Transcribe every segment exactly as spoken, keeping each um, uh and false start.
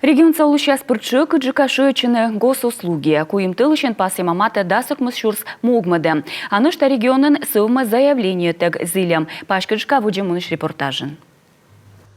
Регионса олысьяс пыр тшӧкыдджыка шыӧдчӧны госуслугиӧ. Куим тӧлысьӧн пасйӧма матӧ дас ӧкмыс сюрс могмӧдӧм. А нӧшта регионын сӧвмӧ заявлениетӧг зільӧм. Паськыдджыка водзӧ мунысь репортажын.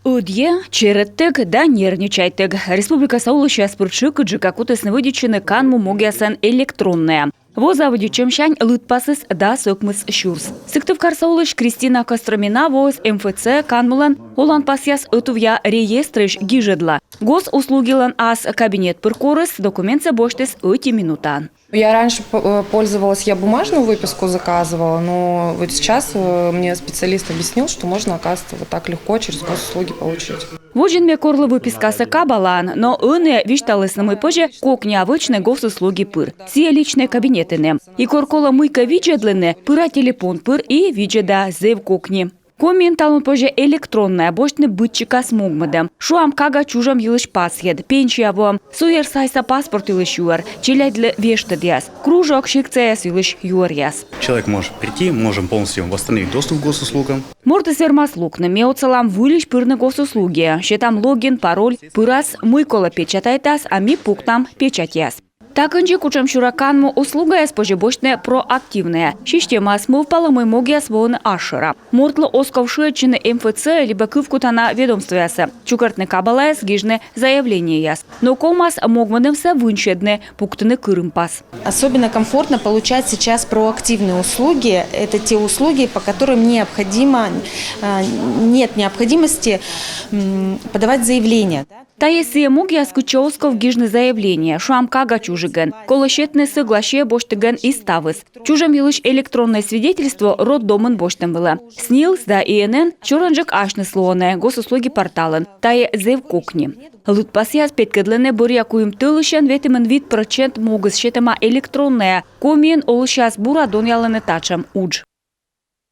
Ӧдйӧ, черӧдтӧг да нервничайтӧг. Республикаса олысьяс пыр тшӧкыдджыка кутісны вӧдитчыны канму могъясӧн электроннӧя. Во заводитчӧмсянь лыдпасыс дас ӧкмыс сюрс. Сыктывкарса олысь Кристина Костромина воис МФЦ канмулӧн оланпасъяс ӧтувъя реестрысь гижӧдла. Госуслугилӧн ас кабинет пыр корис, документсӧ босьтіс ӧти минутаын. Я раньше п- э, пользовалась, я бумажную выписку заказывала, но вот сейчас э, мне специалист объяснил, что можно, оказывается, вот так легко через госуслуги получить. Водзын ме корлі выпискасӧ кабалаӧн, но ӧні висьталісны, мый позьӧ кокниа вӧчны госуслуги пыр. Сійӧ личнӧй кабинетын эм. И кор колӧ мыйкӧ видзӧдлыны, пыра телепон пыр и видзӧда зэв кокни. Комиын талун позьӧ электроннӧя босьтны быдсикас могмӧдӧм. Шуам, кага чужӧм йылысь пасйӧд, пенсия воӧм, суйӧр сайса паспорт йылысь юӧр, челядьлы вештӧдъяс, кружок, секцияяс йылысь юӧръяс. Человек может прийти, можем полностью восстановить доступ к госуслугам. Мортыс вермас локны, ми отсалам выльысь пырны госуслугиӧ, сетам логин, пароль, пырас, мый колӧ печатайтас, а ми пуктам печатьяс. Та кындзи кутшӧмсюрӧ канму услугаяс позьӧ босьтны проактивнӧя. Системаыс мӧвпалӧ, мый могъяс воӧны асшӧра. Мортлы оз ков шыӧдчыны МФЦ-ӧ либӧ кывкутана ведомствоясӧ, чукӧртны кабалаяс, гижны заявлениеяс. Но ковмас могмӧдӧмсӧ вынсьӧдны, пуктыны кырымпас. Особенно комфортно получать сейчас проактивные услуги. Это те услуги, по которым необходимо, э, нет необходимости м, подавать заявление. Тайӧ сійӧ могъяс, кытчӧ оз ков гижны заявление, шуам, кага чужигӧн. Колӧ сетны сӧгласие босьтігӧн и ставыс. Чужӧм йылысь электроннӧй свидетельство роддомын босьтӧм вылӧ. СНИЛС да ИНН сёрӧнджык асьныс лоӧны госуслуги порталын. Тайӧ зэв кокни. Лыдпасъяс петкӧдлӧны: бӧръя куим тӧлысьӧн ветымын вит прӧчент могыс сетӧма электроннӧя. Комиын олысьяс бура донъялӧны татшӧм удж.